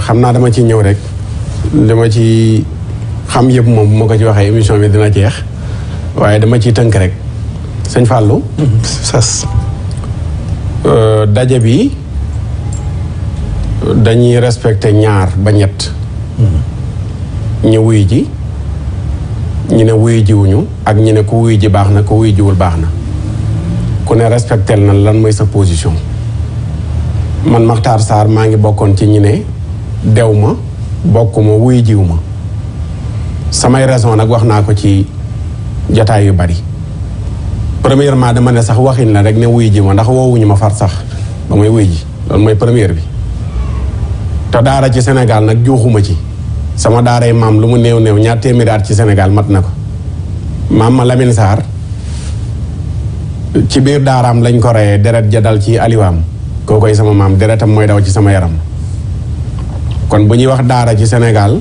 xam naa dama ci ñëw rek dama ci xam yëpp moom bu ma ko ci waxee émission bi dina jeex waaye dama ciy tënk rek sëñ Fallou. sas daje bi dañuy respecté ñaar ba ñett. ñu wuy ji ñu ne wuy jiwuñu ak ñu ne ku wuy ji baax na ku wuy jiwul baax na ku ne respecté na lan mooy sa position. man Makhtar Sarr maa ngi bokkoon ci ñi ne dew ma bokkuma wuy jiw ma samay raison nag wax naa ko ci jataay yu bari. premièrement dama ne sax waxin la rek ne wuy ji ma ndax woowuñu ma far sax ba may wuy ji loolu mooy première bi te daara ci Sénégal nag juuxuma ci sama daaray maam lu mu néew néew ñaar téeméeri at ci Sénégal mat na ko maam ma Lamine Sarr ci biir daaraam lañ ko reyee deret ja dal ci aliwaam kookoy sama maam deretam mooy daw ci sama yaram kon bu ñuy wax daara ci Sénégal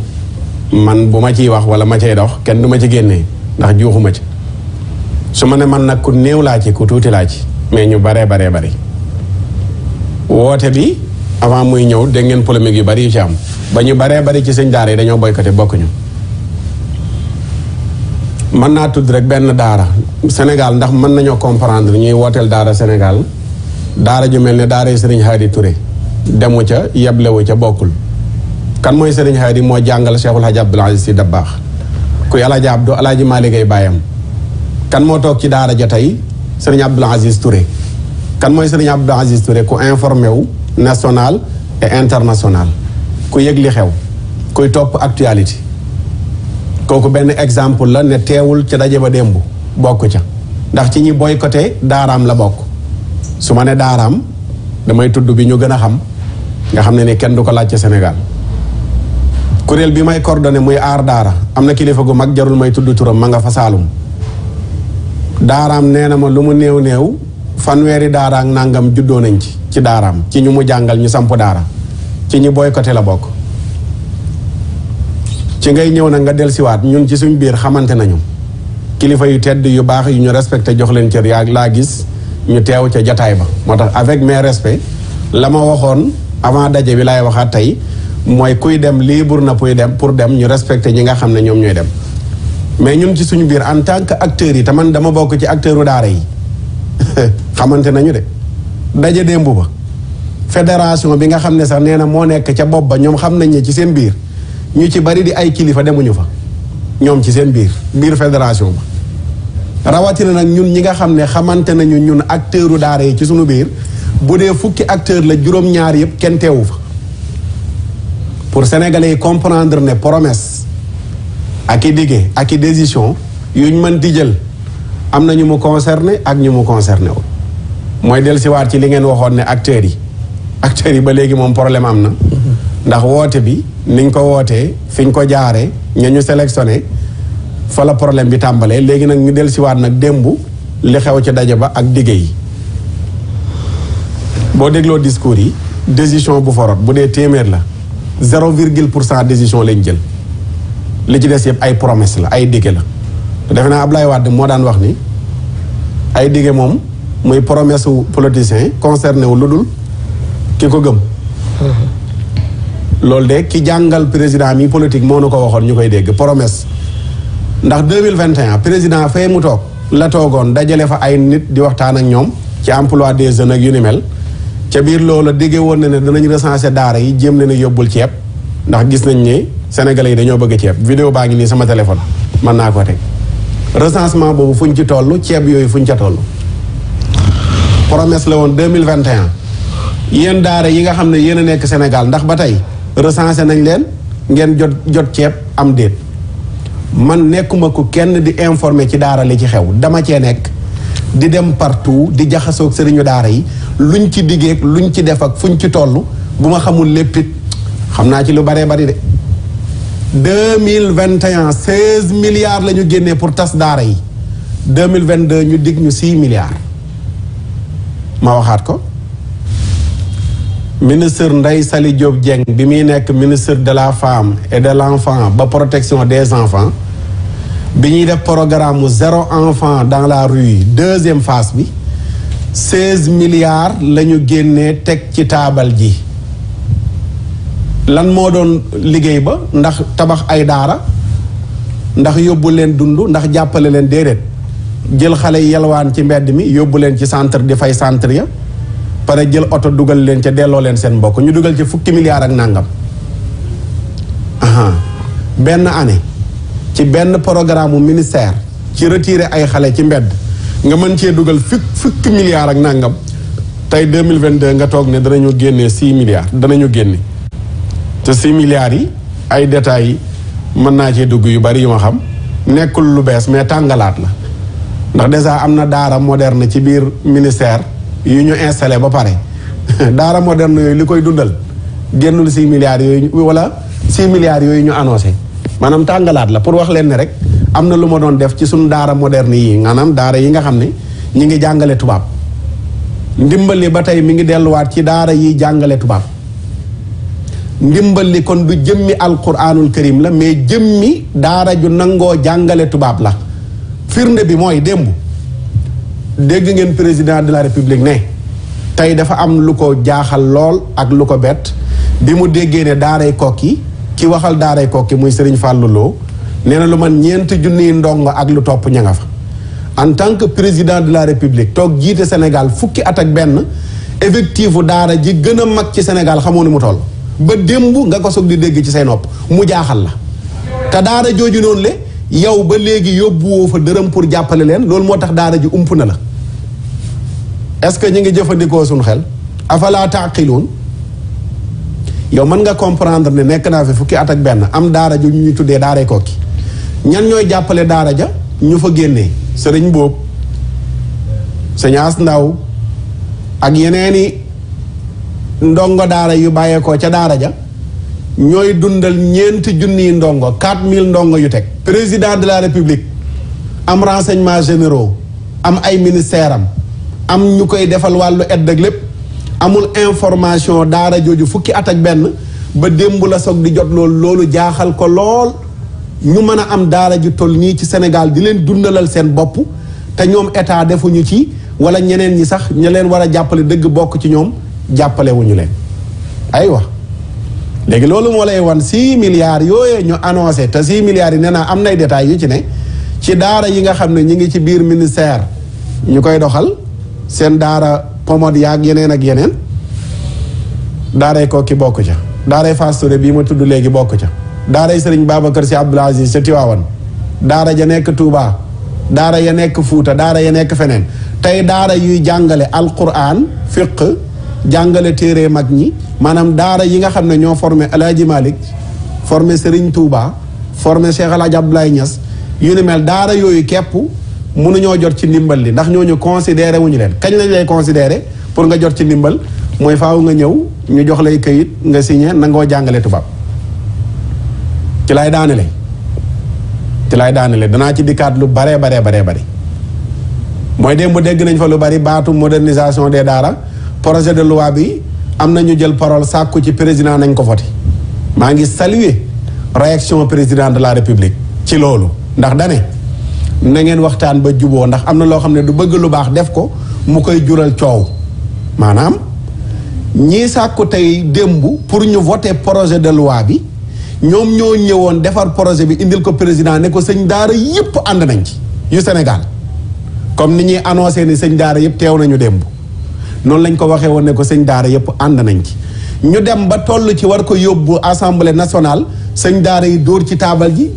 man bu ma ciy wax wala ma cay dox kenn du ma ci génnee ndax juuxuma ci su ma ne man nag ku néew laa ci ku tuuti laa ci mais ñu baree bari woote bi avant muy ñëw dégg ngeen polémique yu bari yu ci am ba ñu baree bari ci sëñ daara yi dañoo boycotté bokkuñu. mën naa tudd rek benn daara Sénégal ndax mën nañoo comprendre ñuy wooteel daara Sénégal daara ju mel ne daara yi Serigne Hadi Touré demu ca yeblewu ca bokkul. kan mooy Serigne Hadi moo jàngal Cheikhul Hadji Abdoul Aziz Sy Dabakh kuy Alaaji Abdou Alaaji Malick ay baayam. kan moo toog ci daara ja tey Serigne Abdoul Aziz Touré kan mooy Serigne Abdoul Aziz Touré ku informé wu national et international ku yëg li xew kuy topp actualité kooku benn exemple la ne teewul ca daje ba démb bokk ca ndax ci ñi boycotté daaraam la bokk su ma ne daaraam damay tudd bi ñu gën a xam nga xam ne ni kenn du ko laaj ca Sénégal kuréel bi may coordonné muy aar daara am na kilifa gu mag jarul may tudd turam ma nga fa Saalum daaraam nee na ma lu mu néew fanweeri daara ak nangam juddoo nañ ci daaraam ci ñu mu jàngal ñu samp daara ci ñi boycotté la bokk ci ngay ñëw nag nga dellusiwaat ñun ci suñ biir xamante nañu kilifa yu tedd yu baax yu ñu respecté jox leen cër yaa laa gis ñu teew ca jataay ba moo tax avec mes respects la ma waxoon avant daje bi laay waxaat tey mooy kuy dem libre na pour dem ñu respecté ñi nga xam ne ñoom ñooy dem mais ñun ci suñu biir en tant que acteurs yi te man dama bokk ci acteuru daara yi xamante nañu de daje démb ba fédération bi nga xam ne sax nee na moo nekk ca bopp ba ñoom xam nañ ne ci seen biir ñu ci bari di ay kilifa demuñu fa ñoom ci seen biir fédération ba rawatina nag ñun ñi nga xam ne xamante nañu ñun acteuru daara yi ci suñu biir bu dee fukki acteur la juróom-ñaar yëpp kenn teewu fa pour sénégalais yi comprendre ne promesse ak i dige ak i décision yuñ mën di jël am na ñu mu concerné ak ñu mu concerné wu mooy dellusiwaat ci li ngeen waxoon ne acteurs yi ba léegi moom problème am na ndax woote bi niñ ko wootee fiñ ko jaaree ña ñu sélectionné fa la problème bi tàmbalee léegi nag ñu dellusiwaat nag démb li xew ci daje ba ak dige yi boo dégloo discours yi décision bu forot bu dee téeméer la 0,% décision lañ jël li ci des yëpp ay promesse la ay dige la defe naa Ablaye Wade moo daan wax ni ay dige moom muy promesse wu politicien concerné wu lu dul ki ko gëm loolu de ki jàngal président mi politique moo nu ko waxoon ñu koy dégg promesse ndax 2021 président fay mu toog la toogoon dajale fa ay nit di waxtaan ak ñoom ci emploi des jeunes ak yu ni mel ca biir loolu digge woon na ne danañ recenser daara yi jéem leen a yóbbul ceeb ndax gis nañ ne sénégalais yi dañoo bëgg ceeb vidéo baa ngi nii sama téléphone mën naa ko teg recensement boobu fuñ ci toll ceeb yooyu fuñ ca toll promesse la woon 2021 yéen daara yi nga xam ne yéen a nekk Sénégal ndax ba tey recensé nañ leen ngeen jot ceeb am déet man nekkuma ko kenn di informer ci daara li ci xew dama cee nekk di dem partout di jaxasoog sëriñu daara yi luñ ci diggeeg luñ ci def ak fuñ ci toll bu ma xamul léppit xam naa ci lu baree bari de 2021 16 milliards la ñu génnee pour tas daara yi 2022 ñu dig ñu 6 milliards ma waxaat ko ministre Ndeye Saly Diop Dieng bi muy nekk ministre de la femme et de l'enfant ba protection des enfants bi ñuy def programme mu 0 enfant dans la rue deuxième phase bi 16 milliards la ñu génnee teg ci taabal ji lan moo doon liggéey ba ndax tabax ay daara ndax yóbbu leen dund ndax jàppale leen déedéet jël xale yi yalwaan ci mbedd mi yóbbu leen ci centre di fay centre ya pare jël oto dugal leen ca delloo leen seen mbokk ñu dugal ci fukki milliards ak nàngam benn année ci benn programme ministère ci retiré ay xale ci mbedd nga mën cee dugal fukki milliards ak nàngam tey 2022 nga toog ne danañu génnee 6 milliards danañu génne te 6 milliards yi ay détails yi mën naa cee dugg yu bari yu ma xam nekkul lu bees mais tàngalaat la ndax déjà am na daara moderne ci biir ministère yu ñu installé ba pare daara moderne yooyu li koy dundal génnul 6 milliards yooyu wala 6 milliards yooyu ñu annoncé maanaam tàngalaat la pour wax leen ne rek am na lu ma doon def ci suñu daara moderne yi maanaam daara yi nga xam ne ñi ngi jàngale tubaab ndimbal li ba tey mi ngi delluwaat ci daara yi jàngale tubaab ndimbal li kon du jëmmi alquranul karim la mais jëmmi daara ju nangoo jàngale tubaab la firnde bi mooy démb dégg ngeen président de la république ne tey dafa am lu ko jaaxal lool ak lu ko bett bi mu déggee ne daaray Kokki ki waxal daaray Kokki muy Serigne Fallou Lo nee na lu man 4 junniy ndongo ak lu topp ña nga fa en tant que président de la république toog jiite Sénégal fukki at ak benn effectifu daara ji gën a mag ci Sénégal xamoo ni mu toll ba démb nga ko soog di dégg ci say nopp mu jaaxal la te daara jooju noonu le yow ba léegi yóbbuwoo fa dërëm pour jàppale leen loolu moo tax daara ji ump na la est-ce que ñu ngi jëfandikoo suñu xel afala taaqiluun yow mën nga comprendre ne nekk naa fi fukki at ak benn am daara ju ñu tuddee daaray Kokki ñan ñooy jàppale daara ja ñu fa génnee sëriñ boobu sëñ As Ndaw ak yeneeni ndongo daara yu bàyyeekoo ca daara ja ñooy dundal 4 junniy ndongo 4000 ndongo yu teg président de la république am renseignements généraux am ay ministère am ñu koy defal wàllu aide ak lépp amul information daara jooju fukki at ak benn ba démb la soog di jot loolu jaaxal ko lool ñu mën a am daara ju toll nii ci Sénégal di leen dundalal seen bopp te ñoom état defuñu ci wala ñeneen ñi sax ña leen war a jàppale dëgg bokk ci ñoom jàppale wuñu leen aywa léegi loolu moo lay wan 6 milliards yooyee ñu annoncé te 6 milliards yi nee naa am nay détails yu ci ne ci daara yi nga xam ne ñi ngi ci biir ministère ñu koy doxal seen daara pomod yaag yeneen ak yeneen daaray Kokki bokk ca daaray Fass Touré bii ma tudd léegi bokk ca daaray Serigne Babacar Sy Abdoul Aziz ca Tiwaawan daara ja nekk Touba daara ya nekk Fuuta daara ya nekk feneen tey daara yuy jàngale alquran fiq jàngale téere mag ñi maanaam daara yi nga xam ne ñoo formé El Hadji Malick formé Serigne Touba formé Cheikh El Hadji Abdoulaye Niass yu ni mel daara yooyu képp mënuñoo jot ci ndimbal li ndax ñooñu considéré wuñu leen kañ lañ lay considéré pour nga jot ci ndimbal mooy faaw nga ñëw ñu jox lay këyit nga signé nangoo jàngale tubaab ci lay daanele danaa ci dikkaat lu baree bari mooy démb dégg nañ fa lu bari baatu modernisation des daara projet de loi bi am na ñu jël parole sàkku ci président nañ ko voté maa ngi saluer réaction président de la république ci loolu ndax dane na ngeen waxtaan ba juboo ndax am na loo xam ne du bëgg lu baax def ko mu koy jural coow maanaam ñii sàkku tey démb pour ñu voter projet de loi bi ñoom ñoo ñëwoon defar projet bi indil ko président ne ko sëñ daara yëpp ànd nañ ci yu Sénégal comme ni ñuy annoncé ni sëñ daara yëpp teew nañu démb noonu lañ ko waxee woon ne ko sëñ daara yëpp ànd nañ ci ñu dem ba toll ci war ko yóbbu assemblée nationale sëñ daara yi dóor ci taabal ji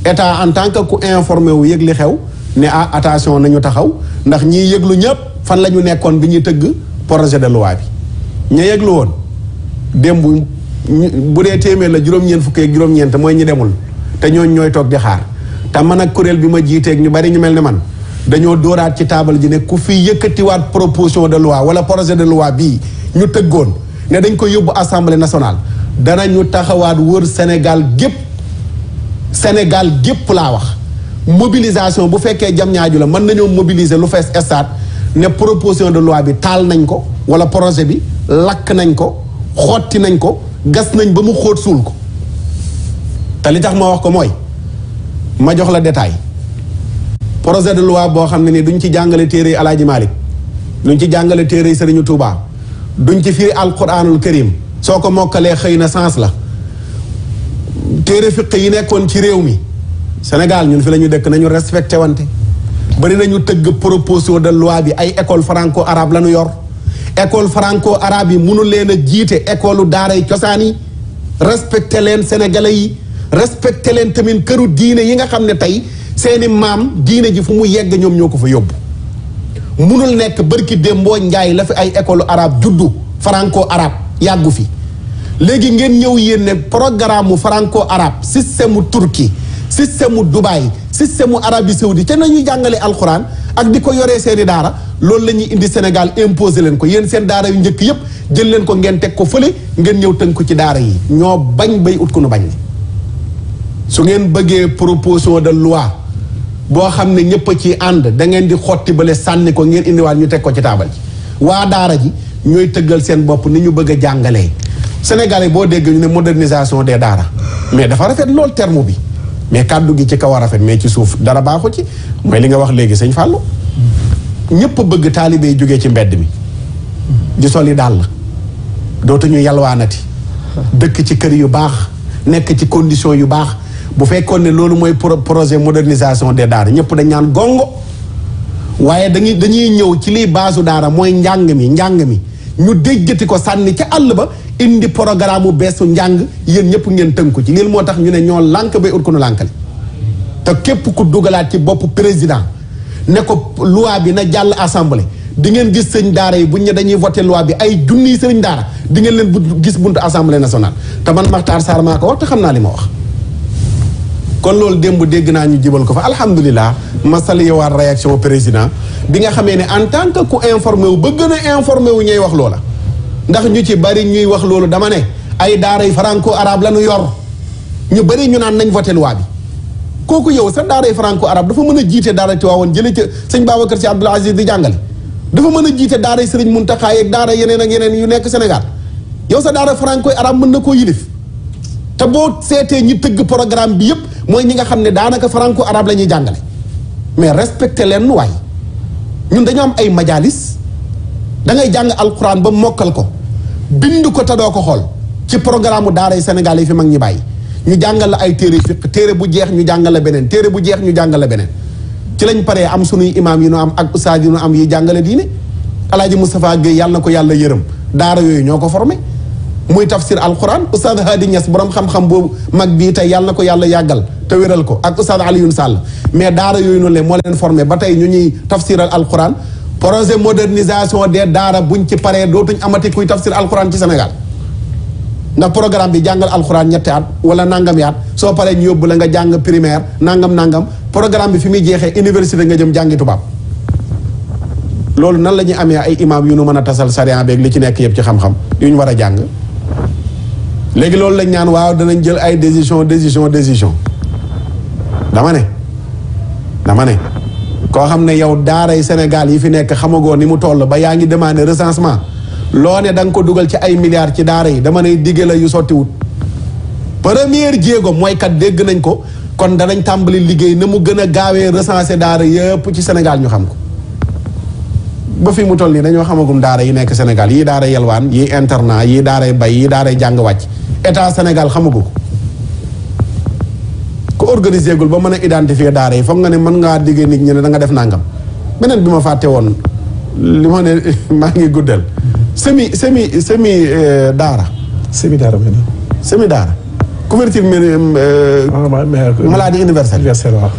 état en tant que ku informé wu yëg li xew ne attention nañu taxaw ndax ñiy yëglu ñëpp fan la ñu nekkoon bi ñuy tëgg projet de loi bi ña yëglu woon démb bu dee téeméer la juróom-ñeent fukki ak juróom-ñeent mooy ñi demul te ñooñ ñooy toog di xaar te man ak kuréel bi ma jiiteeg ñu bari ñu mel ne man dañoo dóoraat ci taabal ji ne ku fi yëkkatiwaat proposition de loi wala projet de loi bii ñu tëggoon ne dañ ko yóbbu assemblée nationale danañu taxawaat wër Sénégal gépp laa wax mobilisation bu fekkee jam ñaaju la mën nañoo mobiliser lu fees stade ne proposition de loi bi taal nañ ko wala projet bi lakk nañ ko xotti nañ ko gas nañ ba mu xóot suul ko te li tax ma wax ko mooy ma jox la détail projet de loi boo xam ne ni duñ ci jàngale téere yi Alaaji Malick duñ ci jàngale téere yi Sëriñu Tuubaa duñ ci firi alquranul karim soo ko mokkalee xëy na sens la téere fiq yi nekkoon ci réew mi Sénégal ñun fi la ñu dëkk nañu respecté wante bari nañu tëgg proposition de loi bi ay école franco arabe la ñu yor école franco arabe yi mënu leen a jiite école daara yi cosaan yi respecté leen sénégalais yi respecté leen tamit këru diine yi nga xam ne tey seeni maam diine ji fu mu yegg ñoom ñoo ko fa yóbbu munul nekk bërki démboo njaay la fi ay école arabe juddu franco arabe yàggu fi léegi ngeen ñëw yéen ne programme mu franco arabe système mu Turquie système mu Dubaï système mu Arabie Saoudite te nañuy jàngale alxuraan ak di ko yoree seeni daara loolu la ñuy indi Sénégal imposé leen ko yéen seen daara yu njëkk yépp jël leen ko ngeen teg ko fële ngeen ñëw tënk ko ci daara yi ñoo bañ bay ut ku nu bañ ne su ngeen bëggee proposition de loi boo xam ne ñëpp a ciy ànd da ngeen di xotti bale sànni ko ngeen indiwaat ñu teg ko ci taabal ji waa daara ji ñooy tëggal seen bopp ni ñu bëgg a jàngalee Sénégalais boo dégg ñu ne modernisation des daara mais dafa rafet lool terme bi mais kàddu gi ci kaw a rafet mais ci suuf dara baaxu ci mooy li nga wax léegi sëñ Fallou ñëpp bëgg taalibe yi jógee ci mbedd mi di soli dàll dootuñu yalwaanati dëkk ci kër yu baax nekk ci condition yu baax bu fekkoon ne loolu mooy projet modernisation des daara ñëpp dañ ñaan gongo waaye dañuy ñëw ci liy baasu daara mooy njàng mi ñu déjjati ko sànni ca àll ba indi programme bu beesu njàng yéen ñëpp ngeen tënku ci lii moo tax ñu ne ñoo lànk bay ut ko nu lànkali te képp ku dugalaat ci bopp président ne ko loi bi na jàll assemblée di ngeen gis sëñ daara yi buñ ne dañuy voté loi bi ay junniy sëriñ daara di ngeen leen gis buntu assemblée nationale te man Makhtar Sarr maa ko wax te xam naa li ma wax kon loolu démb dégg naa ñu jibal ko fa alhamdulilah ma saliwaat réaction président bi nga xamee ne en tant que ku informé wu ba gën a informé wu ñuy wax loola ndax ñu ci bari ñuy wax loolu dama ne ay daara franco arabe la ñu yor ñu bari ñu naan nañ voté loi bi kooku yow sa daara franco arabe dafa mën a jiite daara Tiwaawoon jële ca sëñ Babacar Sy Abdoul Aziz di jàngale dafa mën a jiite daara Sëriñ Muntaxa ak daara yeneen ak yeneen yu nekk Sénégal yow sa daara franco arabe mën na koo yilif te boo seetee ñi tëgg programme bi yépp mooy ñi nga xam ne daanaka franco arabe la ñuy jàngale mais respecté leen waay ñun dañoo am ay majalis da ngay jàng alquran ba mokkal ko bind ko te doo ko xool ci programme daara Sénégal yi fi mag ñi bàyyi ñu jàngal la ay téere fiq téere bu jeex ñu jàngal la beneen téere bu jeex ñu jàngal la beneen ci lañ paree am sunuy imaam yi nu am ak ustaas yi nu am yi jàngale diine alaaji Moustapha Gueye yàlla na ko yàlla yërëm daara yooyu ñoo ko formé muy tafsir alquran ustaas Hadi Niass borom xam-xam boobu mag bii tey yàlla na ko yàlla yàggal te wéral ko ak ustaas Alioune Sall mais daara yooyu noonu leen moo leen formé ba tey ñu ñuy tafsiral alquran projet modernisation des daara buñ ci paree dootuñ amati kuy tafsir alquran ci Sénégal ndax programme bi jàngal alxuraan 2 at wala nangami at soo paree ñu yóbbu la nga jàng primaire nangam programme bi fi muy jeexee université nga jëm jàngi tubaab loolu nan la ñuy amee ay imam yu nu mën a tasal sariya beeg li ci nekk yëpp ci xam-xam yu ñu war a jàng léegi loolu lañ ñaan waaw danañ jël ay décision dama ne koo xam ne yow daaray Sénégal yi fi nekk xamagoo ni mu toll ba yaa ngi demandé recensement loo ne da nga ko dugal ci ay milliards ci daara yi dama ne digge la yu sottiwut première jéego mooy kat dégg nañ ko kon danañ tàmbali liggéey na mu gën a gaawee recensé daara yëpp ci Sénégal ñu xam ko ba fi mu toll nii dañoo xamagum daara yi nekk Sénégal yii daara yelwaan yii internat yii daaray bay yii daaray jàng wàcc état Sénégal xamagu ko organisé gul ba mën a identifier daara yi foog nga ne mën ngaa diggee nit ñi ne da nga def nangam beneen bi ma fàtte woon li ma ne maa ngi guddal semi daara semi daara couverture maladie universelle waaw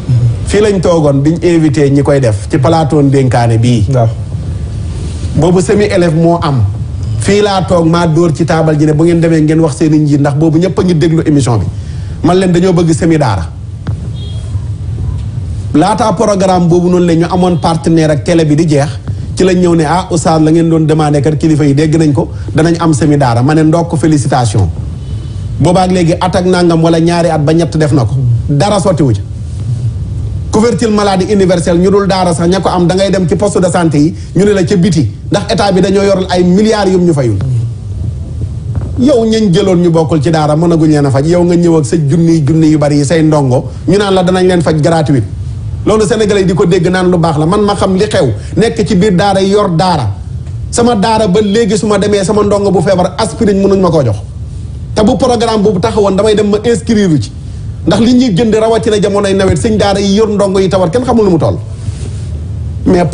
fii lañ toogoon biñ invité ñi koy def ci plateau dénkaane bii waaw boobu semi élève moo am fii laa toog maa dóor ci taabal ji ne bu ngeen demee ngeen wax seen i njiit ndax boobu ñëpp a ngi déglu émission bi man leen dañoo bëgg semi daara laataa programme boobu noonu la ñu amoon partenaire ak télé bi di jeex ci lañ ñëw ne ah oustaz la ngeen doon demandé kat kilifa yi dégg nañ ko danañ am semi daara ma ne ndokk félicitation boobaak léegi at ak nangam wala ñaari at ba ñett def na ko dara sottiwu ci couverture maladie universelle ñu dul daara sax ña ko am da ngay dem ci poste de santé yi ñu ne la ca biti ndax état bi dañoo yoral ay milliards yum ñu fayul yow ñañ jëloon ñu bokkul ci daara mënaguñ leen a faj yow nga ñëw ak sa junni yu bari yi say ndongo ñu naan la danañ leen faj gratuit loolu sénégalais yi di ko dégg naan lu baax la man ma xam li xew nekk ci biir daara yi yor daara sama daara ba léegi su ma demee sama ndongo bu feebar aspirine mënuñ ma koo jox te bu programme boobu taxawoon damay dem ma inscrire ci ndax li ñuy jënd rawatina jamonoy nawet sëñ daara yi yor ndongo yi tawat kenn xamul nu mu toll mais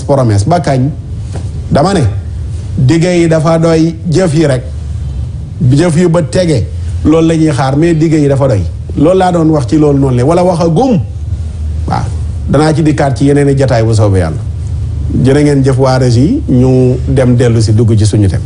promesse ba kañ dama ne digge yi dafa doy jëf yi rek jëf yu ba tege loolu la ñuy xaar mais digge yi dafa doy loolu laa doon wax ci loolu noonu le wala wax a gum waaw danaa ci dikkaat ci yeneen i jataay bu soobee yàlla jërë ngeen jëf waa régie ñu dem dellu si dugg ci suñu tem